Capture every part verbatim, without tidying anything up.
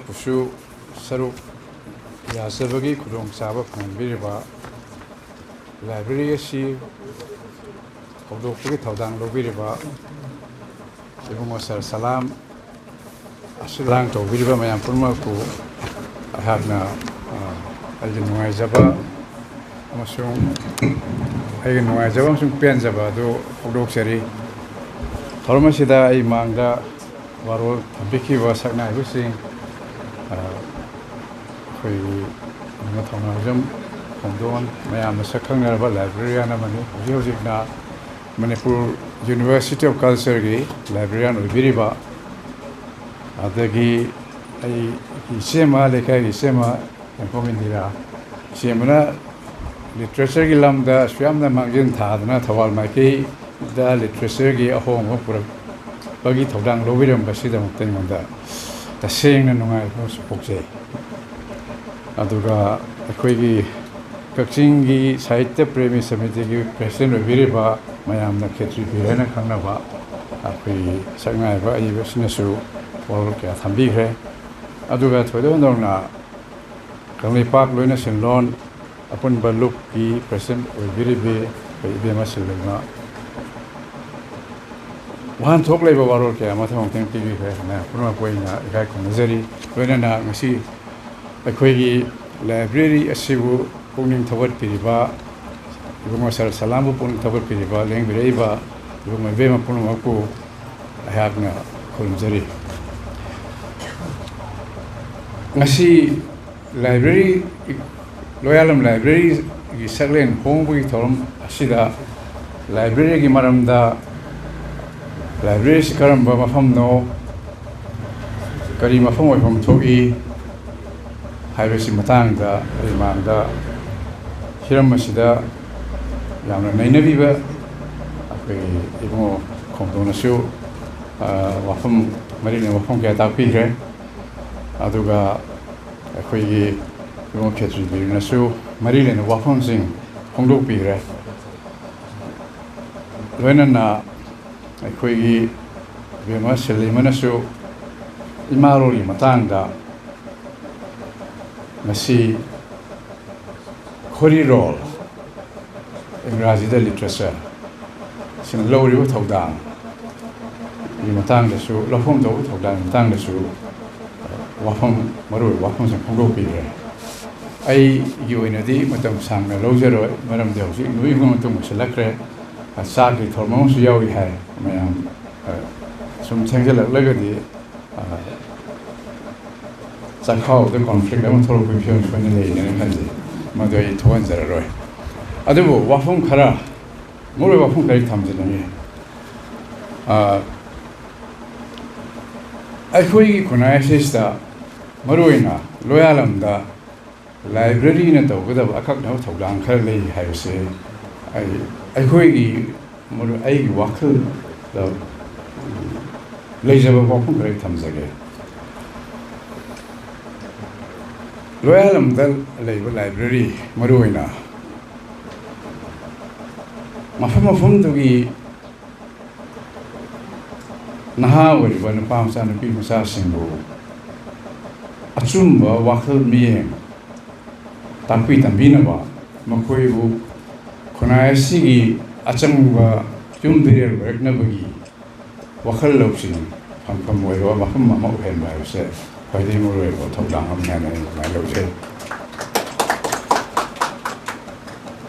ꯕꯨꯁꯨ ꯁꯔꯨꯛ ꯌꯥꯖꯕꯒꯤ ꯈꯨꯗꯣꯡꯆꯥꯕ ꯐꯪꯍꯟꯕꯤꯔꯤꯕ, ꯂꯥꯏꯕ꯭ꯔꯦꯔꯤ ꯑꯁꯤ ꯍꯧꯗꯣꯛꯄꯒꯤ ꯊꯧꯗꯥꯡ ꯂꯧꯕꯤꯔꯤꯕ ꯏꯕꯨꯡꯉꯣ ꯁꯔ ꯁꯂꯥꯝ, ꯑꯁꯨ ꯂꯥꯡ ꯇꯧꯕꯤꯔꯤꯕ ꯃꯌꯥꯝ ꯄꯨꯝꯅꯃꯛꯄꯨ ꯑꯩꯍꯥꯛꯅ, ꯑ, ꯑꯩꯒꯤ ꯅꯨꯡꯉꯥꯏꯖꯕ ꯑꯃꯁꯨꯡ ꯑꯩꯒꯤ ꯅꯨꯡꯉꯥꯏꯖꯕ ꯑꯃꯁꯨꯡ ꯄꯦꯟꯖꯕ ꯑꯗꯨ ꯐꯣꯡꯗꯣꯛꯆꯔꯤ꯫ ꯊꯧꯔꯝ ꯑꯁꯤꯗ ꯑꯩ ꯃꯥꯡꯗ ꯋꯥꯔꯣꯜ ꯊꯝꯕꯤꯈꯤꯕ ꯁꯛꯅꯥꯏꯕꯁꯤꯡ, ꯑ, ꯑꯩꯈꯣꯏꯒꯤ ꯊꯧꯅꯥꯎꯖꯝ ꯈꯣꯡꯗꯣꯟ, ꯃꯌꯥꯝꯅ ꯁꯛ ꯈꯪꯅꯔꯕ ꯂꯥꯏꯕ꯭ꯔꯦꯔꯤꯌꯥꯟ ꯑꯃꯅꯤ꯫ ꯍꯧꯖꯤꯛ ꯍꯧꯖꯤꯛꯅ ꯃꯅꯤꯄꯨꯔ University of Cultureꯒꯤ ꯂꯥꯏꯕ꯭ꯔꯦꯔꯤꯌꯥꯟ ꯑꯣꯏꯕꯤꯔꯤꯕ, ꯑꯗꯒꯤ ꯑꯩꯒꯤ ꯏꯆꯦꯃ, ꯂꯩꯀꯥꯏꯒꯤ ꯏꯆꯦꯃ, ꯍꯦꯝꯐꯝ ꯏꯟꯗꯤꯔꯥ, ꯏꯆꯦꯃꯅ ꯂꯤꯇꯔꯦꯆꯔꯒꯤ ꯂꯝꯗ ꯑꯁꯨꯛ ꯌꯥꯝꯅ ꯃꯥꯡꯖꯤꯟ ꯊꯥꯗꯨꯅ ꯊꯧꯕꯥꯜ ꯃꯥꯏꯀꯩꯗ ꯂꯤꯇꯔꯦꯆꯔꯒꯤ ꯑꯍꯣꯡꯕ ꯄꯨꯔꯛꯄꯒꯤ ꯊꯧꯗꯥꯡ ꯂꯧꯕꯤꯔꯝꯕꯁꯤꯗꯃꯛꯇ ꯑꯩꯉꯣꯟꯗ ꯇꯁꯦꯡꯅ ꯅꯨꯡꯉꯥꯏꯕ ꯑꯃꯁꯨ ꯄꯣꯛꯆꯩ꯫ ꯑꯗꯨꯒ ꯑꯩꯈꯣꯏꯒꯤ ꯀꯛꯆꯤꯡꯒꯤ ꯁꯥꯍꯤꯇ꯭ꯌ ꯄ꯭ꯔꯦꯃꯤ ꯁꯃꯤꯇꯤꯒꯤ ꯄ꯭ꯔꯦꯁꯤꯗꯦꯟ ꯑꯣꯏꯕꯤꯔꯤꯕ, ꯃꯌꯥꯝꯅ ꯈꯦꯇ꯭ꯔꯤ ꯄꯤꯔ ꯍꯥꯏꯅ ꯈꯪꯅꯕ ꯑꯩꯈꯣꯏꯒꯤ ꯁꯛꯅꯥꯏꯕ ꯑꯏꯕꯁꯤꯅꯁꯨ ꯋꯥꯔꯣꯜ ꯀꯌꯥ ꯊꯝꯕꯤꯈ꯭ꯔꯦ꯫ ꯑꯗꯨꯒ ꯊꯣꯏꯗꯣꯛ ꯍꯦꯟꯗꯣꯛꯅ ꯀꯪꯂꯩꯄꯥꯛ ꯂꯣꯏꯅ ꯁꯦꯟꯂꯣꯟ ꯑꯄꯨꯟꯕ ꯂꯨꯞꯀꯤ ꯄ꯭ꯔꯦꯁꯤꯗꯦꯟ ꯑꯣꯏꯕꯤꯔꯤꯕꯤ ꯑꯩꯈꯣꯏ ꯏꯕꯦꯝꯃ ꯁꯤꯜꯂꯩꯃ ꯋꯥꯍꯟꯊꯣꯛ ꯂꯩꯕ ꯋꯥꯔꯣꯜ ꯀꯌꯥ ꯑꯃ ꯊꯕꯛ ꯃꯇꯦꯡ ꯄꯤꯕꯤꯈ꯭ꯔꯦ꯫ ꯃꯌꯥꯝ ꯄꯨꯝꯅꯃꯛꯄꯨ ꯑꯩꯅ ꯏꯀꯥꯏ ꯈꯨꯝꯅꯖꯔꯤ꯫ ꯂꯣꯏꯅꯅ ꯉꯁꯤ ꯑꯩꯈꯣꯏꯒꯤ ꯂꯥꯏꯕ꯭ꯔꯦꯔꯤ ꯑꯁꯤꯕꯨ ꯄꯨꯛꯅꯤꯡ ꯊꯧꯒꯠꯄꯤꯔꯤꯕ, ꯏꯕꯨꯡꯉꯣ ꯁꯔ ꯁꯂꯥꯝꯕꯨ ꯄꯨꯛꯅꯤꯡ ꯊꯧꯒꯠꯄꯤꯔꯤꯕ, ꯂꯦꯡꯕꯤꯔꯛꯏꯕ ꯏꯕꯨꯡꯉꯣ ꯏꯕꯦꯝꯃ ꯄꯨꯝꯅꯃꯛꯄꯨ ꯑꯩꯍꯥꯛꯅ ꯈꯨꯔꯨꯝꯖꯔꯤ꯫ ꯉꯁꯤ ꯂꯥꯏꯕ꯭ꯔꯦꯔꯤ, ꯂꯣꯌꯥꯂꯝ ꯂꯥꯏꯕ꯭ꯔꯦꯔꯤꯒꯤ ꯁꯛꯂꯦꯟ ꯐꯣꯡꯕꯒꯤ ꯊꯧꯔꯝ ꯑꯁꯤꯗ ꯂꯥꯏꯕ꯭ꯔꯦꯔꯤꯒꯤ ꯃꯔꯝꯗ, ꯂꯥꯏꯕ꯭ꯔꯦꯔꯤꯁꯤ ꯀꯔꯝꯕ ꯃꯐꯝꯅꯣ, ꯀꯔꯤ ꯃꯐꯝ ꯑꯣꯏꯐꯝ ꯊꯣꯛꯏ ꯍꯥꯏꯕꯁꯤ ꯃꯇꯥꯡꯗ ꯑꯩ ꯃꯥꯡꯗ ꯍꯤꯔꯝ ꯑꯁꯤꯗ ꯌꯥꯝꯅ ꯅꯩꯅꯕꯤꯕ ꯑꯩꯈꯣꯏꯒꯤ ꯏꯕꯨꯡꯉꯣ ꯈꯣꯡꯗꯣꯟꯅꯁꯨ, ꯑ, ꯋꯥꯐꯝ, ꯃꯔꯤ ꯂꯩꯅꯕ ꯋꯥꯐꯝ ꯀꯌꯥ ꯇꯥꯛꯄꯤꯈ꯭ꯔꯦ꯫ ꯑꯗꯨꯒ ꯑꯩꯈꯣꯏꯒꯤ ꯏꯕꯨꯡꯉꯣ ꯈꯦꯇ꯭ꯔꯤ ꯕꯤꯔꯅꯁꯨ ꯃꯔꯤ ꯂꯩꯅꯕ ꯋꯥꯐꯝꯁꯤꯡ ꯐꯣꯡꯗꯣꯛꯄꯤꯈ꯭ꯔꯦ꯫ ꯂꯣꯏꯅꯅ ꯑꯩꯈꯣꯏꯒꯤ ꯏꯕꯦꯝꯃ ꯁꯤꯜꯂꯤꯃꯅꯁꯨ ꯏꯃꯥ ꯂꯣꯟꯒꯤ ꯃꯇꯥꯡꯗ ꯉꯁꯤ ꯈꯣꯔꯤꯔꯣꯜ, ꯏꯪꯒ꯭ꯔꯥꯖꯤꯗ ꯂꯤꯇꯔꯦꯆꯔ, ꯁꯤꯅ ꯂꯧꯔꯤꯕ ꯊꯧꯗꯥꯡꯒꯤ ꯃꯇꯥꯡꯗꯁꯨ, ꯂꯧꯐꯝ ꯊꯣꯛꯄ ꯊꯧꯗꯥꯡꯒꯤ ꯃꯇꯥꯡꯗꯁꯨ ꯋꯥꯐꯝ, ꯃꯔꯨꯑꯣꯏꯕ ꯋꯥꯐꯝꯁꯤꯡ ꯐꯣꯡꯗꯣꯛꯄꯤꯈ꯭ꯔꯦ꯫ ꯑꯩꯒꯤ ꯑꯣꯏꯅꯗꯤ ꯃꯇꯝ ꯁꯥꯡꯅ ꯂꯧꯖꯔꯣꯏ, ꯃꯔꯝꯗꯤ ꯍꯧꯖꯤꯛ ꯅꯨꯃꯤꯠ ꯍꯨꯝ ꯃꯇꯨꯡ ꯑꯣꯏꯁꯤꯜꯂꯛꯈ꯭ꯔꯦ꯫ ꯆꯥꯛꯀꯤ ꯊꯧꯔꯝ ꯑꯃꯁꯨ ꯌꯥꯎꯔꯤ ꯍꯥꯏ꯫ ꯃꯌꯥꯝ, ꯑ, ꯁꯨꯝ ꯊꯦꯡꯖꯤꯜꯂꯛꯂꯒꯗꯤ, ꯑ, ꯆꯥꯛꯈꯥꯎꯗ ꯀꯣꯟꯐ꯭ꯂꯤꯛ ꯑꯃ ꯊꯣꯛꯂꯛꯄꯒꯤ ꯐꯤꯕꯝ ꯁꯣꯏꯅ ꯂꯩꯔꯦꯅ ꯈꯟꯖꯩ꯫ ꯃꯗꯨ ꯑꯩ ꯊꯣꯛꯍꯟꯖꯔꯔꯣꯏ꯫ ꯑꯗꯨꯕꯨ ꯋꯥꯐꯝ ꯈꯔ, ꯃꯔꯨꯑꯣꯏꯕ ꯋꯥꯐꯝ ꯈꯔ ꯊꯝꯖꯅꯤꯡꯉꯤ꯫ ꯑ, ꯑꯩꯈꯣꯏꯒꯤ ꯈꯨꯟꯅꯥꯏ ꯑꯁꯤꯁꯤꯗ, ꯃꯔꯨꯑꯣꯏꯅ ꯂꯣꯌꯥꯂꯝꯗ, ꯂꯥꯏꯕ꯭ꯔꯦꯔꯤꯅ ꯇꯧꯒꯗꯕ ꯑꯀꯛꯅꯕ ꯊꯧꯗꯥꯡ ꯈꯔ ꯂꯩ ꯍꯥꯏꯕꯁꯦ ꯑꯩ, ꯑꯩꯈꯣꯏꯒꯤ, ꯃꯔꯨ-, ꯑꯩꯒꯤ ꯋꯥꯈꯜꯗ ꯂꯩꯖꯕ ꯋꯥꯐꯝ ꯈꯔ ꯊꯝꯖꯒꯦ꯫ ꯂꯣꯌꯥꯂꯝꯗ ꯂꯩꯕ ꯂꯥꯏꯕ꯭ꯔꯦꯔꯤ, ꯃꯔꯨꯑꯣꯏꯅ ꯃꯐꯝ ꯃꯐꯝꯗꯨꯒꯤ ꯅꯍꯥ ꯑꯣꯏꯔꯤꯕ ꯅꯨꯄꯥ ꯃꯆꯥ, ꯅꯨꯄꯤ ꯃꯆꯥꯁꯤꯡꯕꯨ ꯑꯆꯨꯝꯕ ꯋꯥꯈꯜ ꯃꯤꯠꯌꯦꯡ ꯇꯥꯛꯄꯤ ꯇꯝꯕꯤꯅꯕ, ꯃꯈꯣꯏꯕꯨ ꯈꯨꯟꯅꯥꯏ ꯑꯁꯤꯒꯤ ꯑꯆꯪꯕ ꯌꯨꯝ ꯐꯤꯔꯦꯜ ꯑꯣꯏꯔꯛꯅꯕꯒꯤ ꯋꯥꯈꯜ ꯂꯧꯁꯤꯡ ꯐꯪꯐꯝ ꯑꯣꯏꯕ ꯃꯐꯝ ꯑꯃ ꯑꯣꯏꯍꯟꯕ ꯍꯥꯏꯕꯁꯦ ꯈ꯭ꯋꯥꯏꯗꯒꯤ ꯃꯔꯨꯑꯣꯏꯕ ꯊꯧꯗꯥꯡ ꯑꯃꯅꯤ ꯍꯥꯏꯅ ꯑꯩ ꯑꯗꯨꯃꯥꯏꯅ ꯂꯧꯖꯩ꯫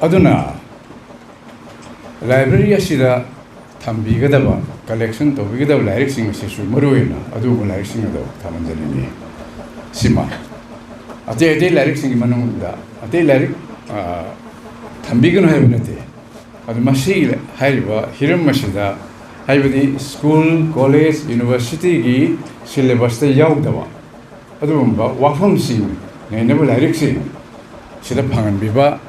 ꯑꯗꯨꯅ ꯂꯥꯏꯕ꯭ꯔꯦꯔꯤ ꯑꯁꯤꯗ ꯊꯝꯕꯤꯒꯗꯕ, ꯀꯂꯦꯛꯁꯟ ꯇꯧꯕꯤꯒꯗꯕ ꯂꯥꯏꯔꯤꯛꯁꯤꯡ ꯑꯁꯤꯁꯨ ꯃꯔꯨꯑꯣꯏꯅ ꯑꯗꯨꯒꯨꯝꯕ ꯂꯥꯏꯔꯤꯛꯁꯤꯡ ꯑꯗꯨ ꯊꯝꯍꯟꯖꯅꯤꯡꯉꯤ꯫ ꯁꯤꯃ ꯑꯇꯩ ꯑꯇꯩ ꯂꯥꯏꯔꯤꯛꯁꯤꯡꯒꯤ ꯃꯅꯨꯡꯗ ꯑꯇꯩ ꯂꯥꯏꯔꯤꯛ, ꯑ, ꯊꯝꯕꯤꯒꯅꯨ ꯍꯥꯏꯕ ꯅꯠꯇꯦ꯫ ꯑꯗꯨ ꯃꯁꯤ ꯍꯥꯏꯔꯤꯕ ꯍꯤꯔꯝ ꯑꯁꯤꯗ, ꯍꯥꯏꯕꯗꯤ ꯁ꯭ꯀꯨꯜ, ꯀꯣꯂꯦꯖ, ꯌꯨꯅꯤꯚꯔꯁꯤꯇꯤꯒꯤ ꯁꯤꯂꯦꯕꯁꯇ ꯌꯥꯎꯗꯕ ꯑꯗꯨꯒꯨꯝꯕ ꯋꯥꯐꯝꯁꯤꯡ ꯅꯩꯅꯕ ꯂꯥꯏꯔꯤꯛꯁꯤꯡ ꯁꯤꯗ ꯐꯪꯍꯟꯕꯤꯕ,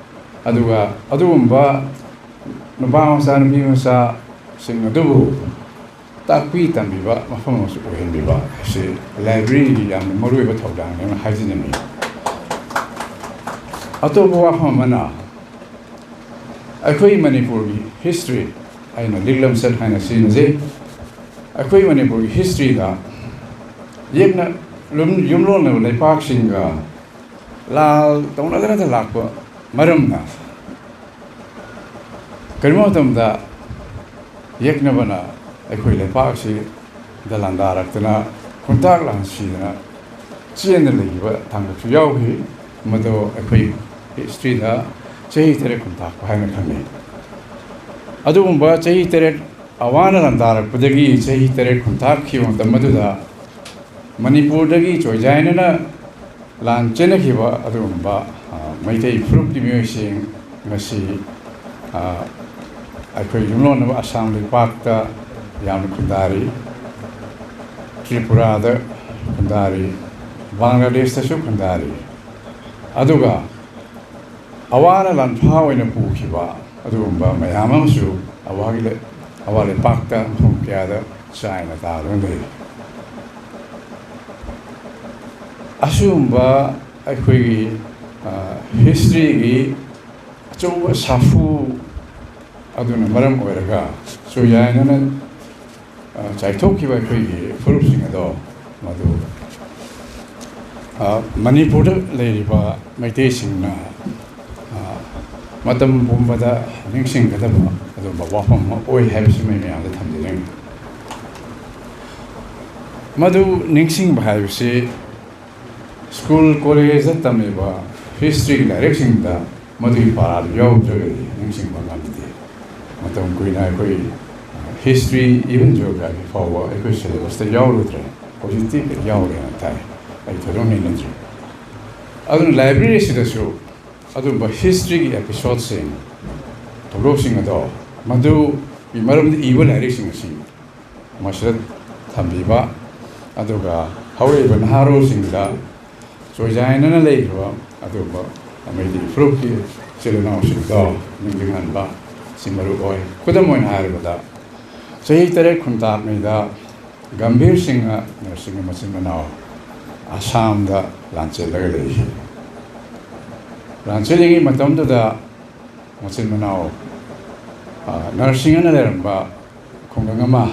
ꯑꯗꯨꯒ ꯑꯗꯨꯒꯨꯝꯕ ꯅꯨꯄꯥ ꯃꯆꯥ, ꯅꯨꯄꯤ ꯃꯆꯥꯁꯤꯡ ꯑꯗꯨꯕꯨ ꯇꯥꯛꯄꯤ ꯇꯝꯕꯤꯕ ꯃꯐꯝ ꯑꯃꯁꯨ ꯑꯣꯏꯍꯟꯕꯤꯕ ꯍꯥꯏꯁꯤ ꯂꯥꯏꯕ꯭ꯔꯦꯔꯤꯒꯤ ꯌꯥꯝꯅ ꯃꯔꯨꯑꯣꯏꯕ ꯊꯧꯗꯥꯡꯅꯦꯅ ꯍꯥꯏꯖꯅꯤꯡꯉꯤ꯫ ꯑꯇꯣꯞꯄ ꯋꯥꯐꯝ ꯑꯃꯅ, ꯑꯩꯈꯣꯏ ꯃꯅꯤꯄꯨꯔꯒꯤ ꯍꯤꯁꯇ꯭ꯔꯤ, ꯑꯩꯅ ꯂꯤꯛꯂꯝꯆꯠ ꯍꯥꯏꯅ ꯁꯤꯖꯤꯟꯅꯖꯩ꯫ ꯑꯩꯈꯣꯏ ꯃꯅꯤꯄꯨꯔꯒꯤ ꯍꯤꯁꯇ꯭ꯔꯤꯗ ꯌꯦꯛꯅ ꯂꯨꯝ-, ꯌꯨꯝꯂꯣꯟꯅꯕ ꯂꯩꯄꯥꯛꯁꯤꯡꯒ ꯂꯥꯜ ꯇꯧꯅꯗꯅꯗ ꯂꯥꯛꯄ ꯃꯔꯝꯅ ꯀꯔꯤꯒꯨꯝꯕ ꯃꯇꯝꯗ ꯌꯦꯛꯅꯕꯅ ꯑꯩꯈꯣꯏ ꯂꯩꯄꯥꯛꯁꯤꯗ ꯂꯥꯟꯗꯥꯔꯛꯇꯅ ꯈꯨꯟꯇꯥꯛ ꯂꯥꯟꯁꯤꯗꯅ ꯆꯦꯟꯗ ꯂꯩꯈꯤꯕ ꯊꯥꯡꯒꯠꯁꯨ ꯌꯥꯎꯈꯤ꯫ ꯃꯗꯨ ꯑꯩꯈꯣꯏ ꯍꯤꯁꯇ꯭ꯔꯤꯗ ꯆꯍꯤ ꯇꯔꯦꯠ ꯈꯨꯟꯇꯥꯛꯄ ꯍꯥꯏꯅ ꯈꯪꯅꯩ꯫ ꯑꯗꯨꯒꯨꯝꯕ ꯆꯍꯤ ꯇꯔꯦꯠ ꯑꯋꯥꯅ ꯂꯥꯟꯗꯥꯔꯛꯄꯗꯒꯤ ꯆꯍꯤ ꯇꯔꯦꯠ ꯈꯨꯟꯇꯥꯛꯈꯤꯕ ꯃꯇꯝ ꯑꯗꯨꯗ ꯃꯅꯤꯄꯨꯔꯗꯒꯤ ꯆꯣꯏꯖꯥꯏꯅꯅ ꯂꯥꯟ ꯆꯦꯟꯅꯈꯤꯕ ꯑꯗꯨꯒꯨꯝꯕ, ꯑ, ꯃꯩꯇꯩ ꯐꯨꯔꯨꯞꯀꯤ ꯃꯤꯑꯣꯏꯁꯤꯡ ꯉꯁꯤ, ꯑ, ꯑꯩꯈꯣꯏ ꯌꯨꯝꯂꯣꯟꯅꯕ ꯑꯁꯥꯝ ꯂꯩꯄꯥꯛꯇ ꯌꯥꯝꯅ ꯈꯨꯟꯗꯥꯔꯤ, ꯇ꯭ꯔꯤꯄꯨꯔꯥꯗ ꯈꯨꯟꯗꯥꯔꯤ, ꯕꯪꯒ꯭ꯂꯥꯗꯦꯁꯇꯁꯨ ꯈꯨꯟꯗꯥꯔꯤ꯫ ꯑꯗꯨꯒ ꯑꯋꯥꯅ ꯂꯥꯟꯐꯥ ꯑꯣꯏꯅ ꯄꯨꯈꯤꯕ ꯑꯗꯨꯒꯨꯝꯕ ꯃꯌꯥꯝ ꯑꯃꯁꯨ ꯑꯋꯥꯒꯤ ꯂꯩ-, ꯑꯋꯥ ꯂꯩꯄꯥꯛꯇ ꯃꯐꯝ ꯀꯌꯥꯗ ꯆꯥꯏꯅ ꯇꯥꯗꯨꯅ ꯂꯩꯔꯤ꯫ ꯑꯁꯤꯒꯨꯝꯕ ꯑꯩꯈꯣꯏꯒꯤ, ꯑ, ꯍꯤꯁꯇ꯭ꯔꯤꯒꯤ ꯑꯆꯧꯕ ꯁꯥꯐꯨ ꯑꯗꯨꯅ ꯃꯔꯝ ꯑꯣꯏꯔꯒ ꯆꯣꯏꯌꯥꯏꯅꯅ, ꯑ, ꯆꯥꯏꯊꯣꯛꯈꯤꯕ ꯑꯩꯈꯣꯏꯒꯤ ꯐꯨꯔꯨꯞꯁꯤꯡ ꯑꯗꯣ ꯃꯗꯨ, ꯑ, ꯃꯅꯤꯄꯨꯔꯗ ꯂꯩꯔꯤꯕ ꯃꯩꯇꯩꯁꯤꯡꯅ, ꯑ, ꯃꯇꯝ ꯄꯨꯝꯕꯗ ꯅꯤꯡꯁꯤꯡꯒꯗꯕ ꯑꯗꯨꯒꯨꯝꯕ ꯋꯥꯐꯝ ꯑꯃ ꯑꯣꯏ ꯍꯥꯏꯕꯁꯤꯃ ꯃꯌꯥꯝꯗ ꯊꯝꯖꯅꯤꯡꯏ꯫ ꯃꯗꯨ ꯅꯤꯡꯁꯤꯡꯕ ꯍꯥꯏꯕꯁꯤ ꯁ꯭ꯀꯨꯜ ꯀꯣꯂꯦꯖꯇ ꯇꯝꯂꯤꯕ ꯍꯤꯁꯇ꯭ꯔꯤꯒꯤ ꯂꯥꯏꯔꯤꯛꯁꯤꯡꯗ ꯃꯗꯨꯒꯤ ꯄꯥꯔꯥꯗꯨ ꯌꯥꯎꯗ꯭ꯔꯒꯗꯤ ꯅꯤꯡꯁꯤꯡꯕ ꯉꯝꯗꯦ꯫ ꯃꯇꯝ ꯀꯨꯏꯅ ꯑꯩꯈꯣꯏ ꯍꯤꯁꯇ꯭ꯔꯤ, ꯏꯚꯟ ꯖꯤꯑꯣꯒ꯭ꯔꯥꯐꯤ ꯐꯥꯎꯕ ꯑꯩꯈꯣꯏ ꯁꯤꯂꯦꯕꯁꯇ ꯌꯥꯎꯔꯨꯗ꯭ꯔꯦ꯫ ꯍꯧꯖꯤꯛꯇꯤ ꯌꯥꯎꯔꯦꯅ ꯇꯥꯏ꯫ ꯑꯩ ꯊꯣꯏꯗꯣꯛ ꯅꯩꯅꯗ꯭ꯔꯤ꯫ ꯑꯗꯨꯅ ꯂꯥꯏꯕ꯭ꯔꯦꯔꯤ ꯑꯁꯤꯗꯁꯨ ꯑꯗꯨꯒꯨꯝꯕ ꯍꯤꯁꯇ꯭ꯔꯤꯒꯤ ꯑꯦꯄꯤꯁꯣꯗꯁꯤꯡ, ꯊꯧꯗꯣꯛꯁꯤꯡ ꯑꯗꯣ ꯃꯗꯨꯒꯤ ꯃꯔꯝꯗ ꯏꯕ ꯂꯥꯏꯔꯤꯛꯁꯤꯡ ꯑꯁꯤ ꯃꯁꯤꯗ ꯊꯝꯕꯤꯕ, ꯑꯗꯨꯒ ꯍꯧꯔꯛꯏꯕ ꯅꯍꯥꯔꯣꯜꯁꯤꯡꯗ ꯆꯣꯏꯖꯥꯏꯅꯅ ꯂꯩꯈ꯭ꯔꯕ ꯑꯗꯨꯒꯨꯝꯕ ꯃꯩꯇꯩ ꯐꯨꯔꯨꯞꯀꯤ ꯏꯆꯤꯜ ꯏꯅꯥꯎꯁꯤꯡꯗꯣ ꯅꯤꯡꯁꯤꯡꯍꯟꯕ ꯁꯤ ꯃꯔꯨ ꯑꯣꯏ꯫ ꯈꯨꯗꯝ ꯑꯣꯏꯅ ꯍꯥꯏꯔꯕꯗ, ꯆꯍꯤ ꯇꯔꯦꯠ ꯈꯨꯟꯇꯥꯛꯉꯩꯗ ꯒꯝꯚꯤꯔ ꯁꯤꯡꯍ ꯅꯔꯁꯤꯡꯍ ꯃꯆꯤꯟ ꯃꯅꯥꯎ ꯑꯁꯥꯝꯗ ꯂꯥꯟꯆꯦꯜꯂꯒ ꯂꯩꯈꯤ꯫ ꯂꯥꯟꯆꯦꯜꯂꯤꯉꯩ ꯃꯇꯝꯗꯨꯗ ꯃꯆꯤꯟ ꯃꯅꯥꯎ, ꯑ, ꯅꯔꯁꯤꯡꯍꯅ ꯂꯩꯔꯝꯕ ꯈꯨꯡꯒꯪ ꯑꯃ,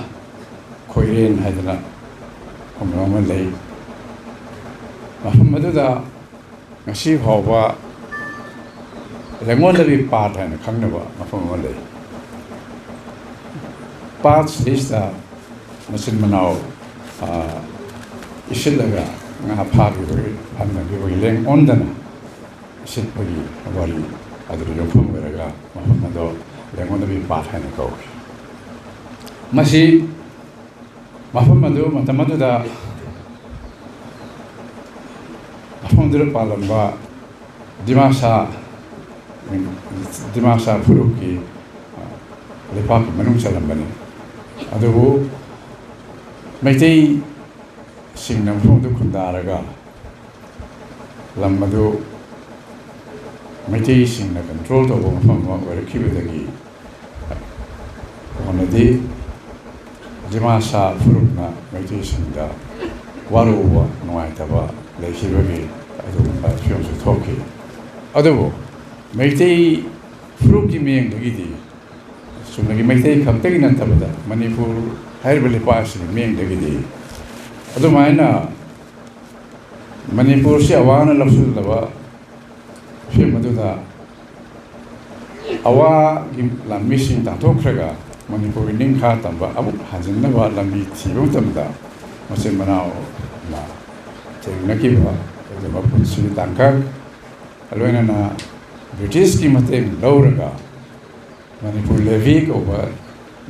ꯈꯣꯏꯔꯦꯟ ꯍꯥꯏꯗꯅ ꯈꯨꯡꯒꯪ ꯑꯃ ꯂꯩ꯫ ꯃꯐꯝ ꯑꯗꯨꯗ ꯉꯁꯤ ꯐꯥꯎꯕ ꯂꯦꯡꯉꯣꯟꯗꯕꯤ ꯄꯥꯠ ꯍꯥꯏꯅ ꯈꯪꯅꯕ ꯃꯐꯝ ꯑꯃ ꯂꯩ꯫ ꯄꯥꯠꯁꯤꯗꯩꯁꯤꯗ ꯃꯆꯤꯟ ꯃꯅꯥꯎ, ꯑ, ꯏꯁꯤꯠꯂꯒ ꯉꯥ ꯐꯥꯈꯤꯕꯒꯤ, ꯐꯥꯅꯈꯤꯕꯒꯤ ꯂꯦꯡ ꯑꯣꯟꯗꯅ ꯏꯁꯤꯠꯄꯒꯤ ꯋꯥꯔꯤ ꯑꯗꯨꯗ ꯌꯨꯝꯐꯝ ꯑꯣꯏꯔꯒ ꯃꯐꯝ ꯑꯗꯣ ꯂꯦꯡꯉꯣꯟꯗꯕꯤ ꯄꯥꯠ ꯍꯥꯏꯅ ꯀꯧꯏ꯫ ꯃꯁꯤ ꯃꯐꯝ ꯑꯗꯨ ꯃꯇꯝ ꯑꯗꯨꯗ ꯃꯐꯝ ꯑꯗꯨꯗ ꯄꯥꯜꯂꯝꯕ ꯗꯤꯃꯥꯁꯥ, ꯗꯤꯃꯥꯁꯥ ꯐꯨꯔꯨꯞꯀꯤ, ꯑ, ꯂꯩꯄꯥꯛꯀꯤ ꯃꯅꯨꯡ ꯆꯜꯂꯝꯕꯅꯤ꯫ ꯑꯗꯨꯕꯨ ꯃꯩꯇꯩꯁꯤꯡꯅ ꯃꯐꯝ ꯑꯗꯨ ꯈꯨꯟꯗꯥꯔꯒ ꯂꯝ ꯑꯗꯨ ꯃꯩꯇꯩꯁꯤꯡꯅ control ꯇꯧꯕ ꯃꯐꯝ ꯑꯃ ꯑꯣꯏꯔꯛꯈꯤꯕꯗꯒꯤ ꯀꯣꯟꯅꯗꯤ ꯗꯤꯃꯥꯁꯥ ꯐꯨꯔꯨꯞꯅ ꯃꯩꯇꯩꯁꯤꯡꯗ ꯋꯥꯔꯧꯕ, ꯅꯨꯡꯉꯥꯏꯇꯕ ꯂꯩꯈꯤꯕꯒꯤ ꯑꯗꯨꯒꯨꯝꯕ ꯐꯤꯕꯝꯁꯨ ꯊꯣꯛꯈꯤ꯫ ꯑꯗꯨꯕꯨ ꯃꯩꯇꯩ ꯐꯨꯔꯨꯞꯀꯤ ꯃꯤꯠꯌꯦꯡꯗꯒꯤꯗꯤ, ꯆꯨꯝꯅꯒꯤ ꯃꯩꯇꯩ ꯈꯛꯇꯒꯤ ꯅꯠꯇꯕꯗ, ꯃꯅꯤꯄꯨꯔ ꯍꯥꯏꯔꯤꯕ ꯂꯩꯄꯥꯛ ꯑꯁꯤꯒꯤ ꯃꯤꯠꯌꯦꯡꯗꯒꯤꯗꯤ, ꯑꯗꯨꯃꯥꯏꯅ ꯃꯅꯤꯄꯨꯔꯁꯤ ꯑꯋꯥꯅ ꯂꯧꯁꯤꯜꯂꯕ ꯐꯤꯕꯝ ꯑꯗꯨꯗ ꯑꯋꯥꯒꯤ ꯂꯥꯟꯃꯤꯁꯤꯡ ꯇꯥꯟꯊꯣꯛꯈ꯭ꯔꯒ ꯃꯅꯤꯄꯨꯔꯒꯤ ꯅꯤꯡꯈꯥ ꯇꯝꯕ ꯑꯃꯨꯛ ꯍꯟꯖꯤꯟꯅꯕ ꯂꯝꯕꯤ ꯊꯤꯕ ꯃꯇꯝꯗ, ꯃꯆꯤꯟ ꯃꯅꯥꯎꯅ ꯊꯦꯡꯅꯈꯤꯕ ꯑꯗꯨꯒꯨꯝꯕ ꯄꯨꯟꯁꯤꯒꯤ ꯇꯥꯡꯀꯛ, ꯂꯣꯏꯅꯅ ꯕ꯭ꯔꯤꯇꯤꯁꯀꯤ ꯃꯇꯦꯡ ꯂꯧꯔꯒ ꯃꯅꯤꯄꯨꯔ ꯂꯦꯚꯤ ꯀꯧꯕ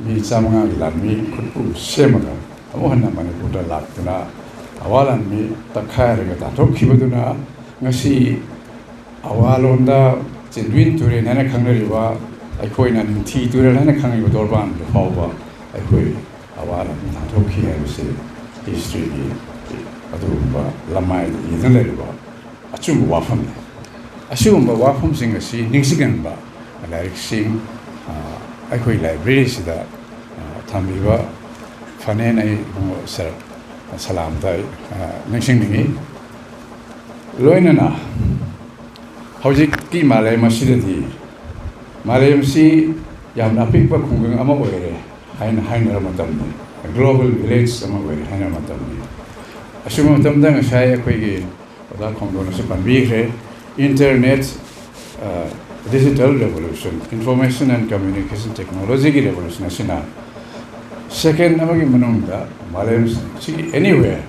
ꯃꯤ ꯆꯥꯃꯉꯥꯒꯤ ꯂꯥꯟꯃꯤ ꯈꯨꯠꯄꯨ ꯁꯦꯝꯃꯒ ꯑꯃꯨꯛ ꯍꯟꯅ ꯃꯅꯤꯄꯨꯔꯗ ꯂꯥꯛꯇꯨꯅ ꯑꯋꯥ ꯂꯥꯟꯃꯤ ꯇꯛꯈꯥꯏꯔꯒ ꯇꯥꯟꯊꯣꯛꯈꯤꯕꯗꯨꯅ ꯉꯁꯤ ꯑꯋꯥꯂꯣꯝꯗ ꯆꯤꯟꯗ꯭ꯋꯤꯟ ꯇꯨꯔꯦꯜ ꯍꯥꯏꯅ ꯈꯪꯅꯔꯤꯕ, ꯑꯩꯈꯣꯏꯅ ꯅꯤꯡꯊꯤ ꯇꯨꯔꯦꯜ ꯍꯥꯏꯅ ꯈꯪꯉꯤꯕ ꯗꯣꯔꯕꯥꯟꯗꯨ ꯐꯥꯎꯕ ꯑꯩꯈꯣꯏ ꯑꯋꯥ ꯂꯥꯟꯃꯤ ꯇꯥꯟꯊꯣꯛꯈꯤ ꯍꯥꯏꯕꯁꯤ historyꯒꯤ ꯑꯗꯨꯒꯨꯝꯕ ꯂꯃꯥꯏꯗ ꯏꯗꯨꯅ ꯂꯩꯔꯤꯕ ꯑꯆꯨꯝꯕ ꯋꯥꯐꯝꯅꯤ꯫ ꯑꯁꯤꯒꯨꯝꯕ ꯋꯥꯐꯝꯁꯤꯡ ꯑꯁꯤ ꯅꯤꯡꯁꯤꯡꯍꯟꯕ ꯂꯥꯏꯔꯤꯛꯁꯤꯡ, ꯑ, ꯑꯩꯈꯣꯏ libraryꯁꯤꯗ, ꯑ, ꯊꯝꯕꯤꯕ ꯐꯅꯦꯅ ꯑꯩ ꯏꯕꯨꯡꯉꯣ ꯁꯔ ꯁꯂꯥꯝꯗ ꯑꯩ, ꯑ, ꯅꯤꯡꯁꯤꯡꯅꯤꯡꯏ꯫ ꯂꯣꯏꯅꯅ ꯍꯧꯖꯤꯛꯀꯤ ꯃꯥꯂꯦꯝ ꯑꯁꯤꯗꯗꯤ, ꯃꯥꯂꯦꯝꯁꯤ ꯌꯥꯝꯅ ꯑꯄꯤꯛꯄ ꯈꯨꯡꯒꯪ ꯑꯃ ꯑꯣꯏꯔꯦ ꯍꯥꯏꯅ ꯍꯥꯏꯅꯔ ꯃꯇꯝꯅꯤ, global village ꯑꯃ ꯑꯣꯏꯔꯦ ꯍꯥꯏꯅꯔ ꯃꯇꯝꯅꯤ꯫ ꯑꯁꯤꯒꯨꯝꯕ ꯃꯇꯝꯗ ꯉꯁꯥꯏ ꯑꯩꯈꯣꯏꯒꯤ ꯑꯣꯖꯥ ꯈꯣꯡꯗꯣꯟꯅꯁꯨ ꯄꯟꯕꯤꯈ꯭ꯔꯦ, internet, digital revolution, information and communication technologyꯒꯤ revolution ꯑꯁꯤꯅ second ꯑꯃꯒꯤ ꯃꯅꯨꯡꯗ ꯃꯥꯂꯦꯝ ꯁꯤꯒꯤ anywhere,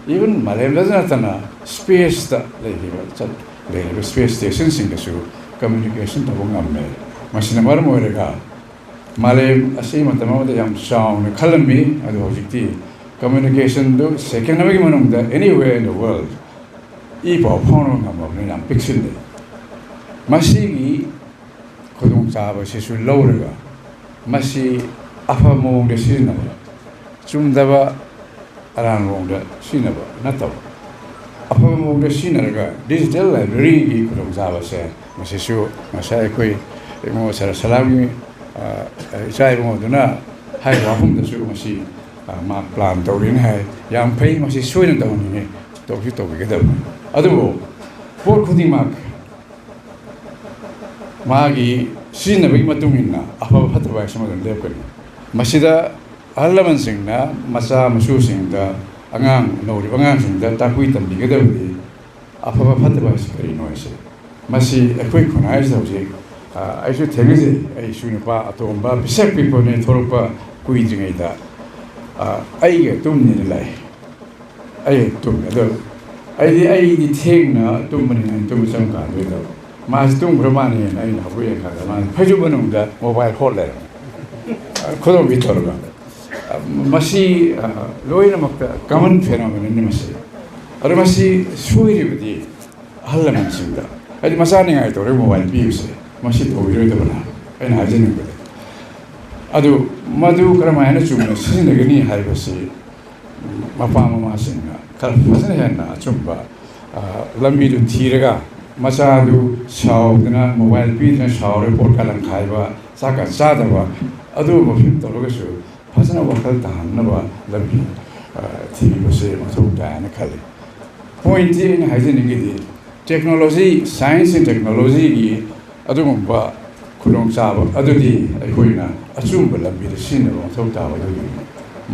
even ꯃꯥꯂꯦꯝꯗ ꯅꯠꯇꯅ spaceꯇ ꯂꯩꯔꯤꯕ ꯆꯠ ꯂꯩꯔꯤꯕ space stationꯁꯤꯡꯗꯁꯨ communication ꯇꯧꯕ ꯉꯝꯃꯦ꯫ ꯃꯁꯤꯅ ꯃꯔꯝ ꯑꯣꯏꯔꯒ ꯃꯥꯂꯦꯝ ꯑꯁꯤ ꯃꯇꯝ ꯑꯃꯗ ꯌꯥꯝ ꯆꯥꯎꯅ ꯈꯜꯂꯝꯃꯤ, ꯑꯗꯨ ꯍꯧꯖꯤꯛꯇꯤ communicationꯗꯨ second ꯑꯃꯒꯤ ꯃꯅꯨꯡꯗ anywhere in the world E ꯄꯥꯎ ꯐꯥꯎꯅꯕ ꯉꯝꯃꯕꯅꯤꯅ ꯌꯥꯝ ꯄꯤꯛꯁꯤꯜꯂꯦ꯫ ꯃꯁꯤꯒꯤ ꯈꯨꯗꯣꯡꯆꯥꯕꯁꯤꯁꯨ ꯂꯧꯔꯒ ꯃꯁꯤ ꯑꯐꯕ ꯃꯑꯣꯡꯗ ꯁꯤꯖꯤꯟꯅꯕ, ꯆꯨꯝꯗꯕ ꯑꯔꯥꯟꯕ ꯃꯑꯣꯡꯗ ꯁꯤꯖꯤꯟꯅꯕ ꯅꯠꯇꯕ, ꯑꯐꯕ ꯃꯑꯣꯡꯗ ꯁꯤꯖꯤꯟꯅꯔꯒ digital libraryꯒꯤ ꯈꯨꯗꯣꯡꯆꯥꯕꯁꯦ ꯃꯁꯤꯁꯨ ꯉꯁꯥꯏ ꯑꯩꯈꯣꯏ ꯏꯕꯨꯡꯉꯣ ꯁꯔ ꯁꯂꯥꯝꯒꯤ, ꯑ, ꯏꯆꯥ ꯏꯕꯨꯡꯉꯣꯗꯨꯅ ꯍꯥꯏꯔꯤꯕ ꯋꯥꯐꯝꯗꯁꯨ ꯃꯁꯤ, ꯑ, ꯃꯥ plan ꯇꯧꯔꯤꯅ ꯍꯥꯏ꯫ ꯌꯥꯝ ꯐꯩ, ꯃꯁꯤ ꯁꯣꯏꯗꯅ ꯇꯧꯍꯟꯅꯤꯡꯉꯤ, ꯇꯧꯁꯨ ꯇꯧꯕꯤꯒꯗꯕꯅꯤ꯫ ꯑꯗꯨꯕꯨ ꯄꯣꯠ ꯈꯨꯗꯤꯡꯃꯛ ꯃꯥꯒꯤ ꯁꯤꯖꯤꯟꯅꯕꯒꯤ ꯃꯇꯨꯡ ꯏꯟꯅ ꯑꯐꯕ ꯐꯠꯇꯕ ꯍꯥꯏꯁꯤ ꯑꯗꯨꯝ ꯂꯦꯞꯀꯅꯤ꯫ ꯃꯁꯤꯗ ꯑꯍꯜ ꯂꯃꯟꯁꯤꯡꯅ ꯃꯆꯥ ꯃꯁꯨꯁꯤꯡꯗ, ꯑꯉꯥꯡ, ꯅꯧꯔꯤꯕ ꯑꯉꯥꯡꯁꯤꯡꯗ ꯇꯥꯛꯄꯤ ꯇꯝꯕꯤꯒꯗꯕꯗꯤ ꯑꯐꯕ ꯐꯠꯇꯕ ꯍꯥꯏꯁꯤ ꯀꯔꯤꯅꯣ ꯍꯥꯏꯁꯦ꯫ ꯃꯁꯤ ꯑꯩꯈꯣꯏ ꯈꯨꯟꯅꯥꯏꯁꯤꯗ ꯍꯧꯖꯤꯛ, ꯑ, ꯑꯩꯁꯨ ꯊꯦꯡꯅꯖꯩ, ꯑꯩꯁꯨ ꯅꯨꯄꯥ ꯑꯇꯣꯝꯕ ꯄꯤꯁꯛ ꯄꯤꯛꯄꯅꯦ, ꯊꯣꯛꯂꯛꯄ ꯀꯨꯏꯗ꯭ꯔꯤꯉꯩꯗ, ꯑ, ꯑꯩꯒ ꯇꯨꯝꯅꯤꯅ ꯂꯥꯛꯑꯦ꯫ ꯑꯩ ꯇꯨꯝꯃꯦ꯫ ꯑꯗꯣ ꯑꯩꯗꯤ, ꯑꯩꯗꯤ ꯊꯦꯡꯅ ꯇꯨꯝꯕꯅꯤꯅ ꯑꯩ ꯇꯨꯝꯕ ꯆꯪꯀꯥꯟꯗꯨꯗ ꯃꯥꯁꯤ ꯇꯨꯝꯈ꯭ꯔ ꯃꯥꯜꯂꯦꯅ ꯑꯩꯅ ꯍꯧꯒꯠ ꯌꯦꯡꯀꯥꯟꯗ ꯃꯥꯁꯤ ꯐꯩꯖꯨꯞ ꯃꯅꯨꯡꯗ mobile ꯍꯣꯠ ꯂꯩꯔꯝꯃꯦ꯫ ꯈꯨꯗꯣꯝꯕꯤ ꯇꯧꯔꯒ꯫ ꯃꯁꯤ, ꯑ, ꯂꯣꯏꯅꯃꯛꯇ common phenomenon ꯅꯤ ꯃꯁꯤ꯫ ꯑꯗꯣ ꯃꯁꯤ ꯁꯣꯏꯔꯤꯕꯗꯤ ꯑꯍꯜ ꯂꯃꯟꯁꯤꯡꯗ, ꯍꯥꯏꯗꯤ ꯃꯆꯥ ꯅꯤꯡꯉꯥꯏ ꯇꯧꯔꯒ mobile ꯄꯤꯕꯁꯦ, ꯃꯁꯤ ꯇꯧꯕꯤꯔꯣꯏꯗꯕꯅ ꯑꯩꯅ ꯍꯥꯏꯖꯅꯤꯡꯕꯗꯤ꯫ ꯑꯗꯨ ꯃꯗꯨ ꯀꯔꯝꯍꯥꯏꯅ ꯆꯨꯝꯅ ꯁꯤꯖꯤꯟꯅꯒꯅꯤ ꯍꯥꯏꯕꯁꯤ ꯃꯄꯥ ꯃꯃꯥꯁꯤꯡꯅ ꯈꯔ ꯐꯖꯅ ꯍꯦꯟꯅ ꯑꯆꯨꯝꯕ, ꯑ, ꯂꯝꯕꯤꯗꯨ ꯊꯤꯔꯒ ꯃꯆꯥꯗꯨ ꯁꯥꯎꯗꯅ, mobile ꯄꯤꯗꯅ ꯁꯥꯎꯔꯒ ꯄꯣꯠ ꯀꯥꯂꯪ ꯈꯥꯏꯕ, ꯆꯥꯛꯀ ꯆꯥꯗꯕ, ꯑꯗꯨꯒꯨꯝꯕ ꯐꯤꯕꯝ ꯇꯧꯔꯒꯁꯨ ꯐꯖꯅ ꯋꯥꯈꯜ ꯇꯥꯍꯟꯅꯕ ꯂꯝꯕꯤ, ꯑ, ꯊꯤꯕꯁꯦ ꯃꯊꯧ ꯇꯥꯏ ꯍꯥꯏꯅ ꯈꯜꯂꯤ꯫ Point ꯇꯤ ꯑꯩꯅ ꯍꯥꯏꯖꯅꯤꯡꯉꯤꯗꯤ, technology, science and technology ꯒꯤ ꯑꯗꯨꯒꯨꯝꯕ ꯈꯨꯗꯣꯡꯆꯥꯕ ꯑꯗꯨꯗꯤ ꯑꯩꯈꯣꯏꯅ ꯑꯆꯨꯝꯕ ꯂꯝꯕꯤꯗ ꯁꯤꯖꯤꯟꯅꯕ ꯃꯊꯧ ꯇꯥꯕ ꯑꯗꯨꯒꯤꯅꯤ꯫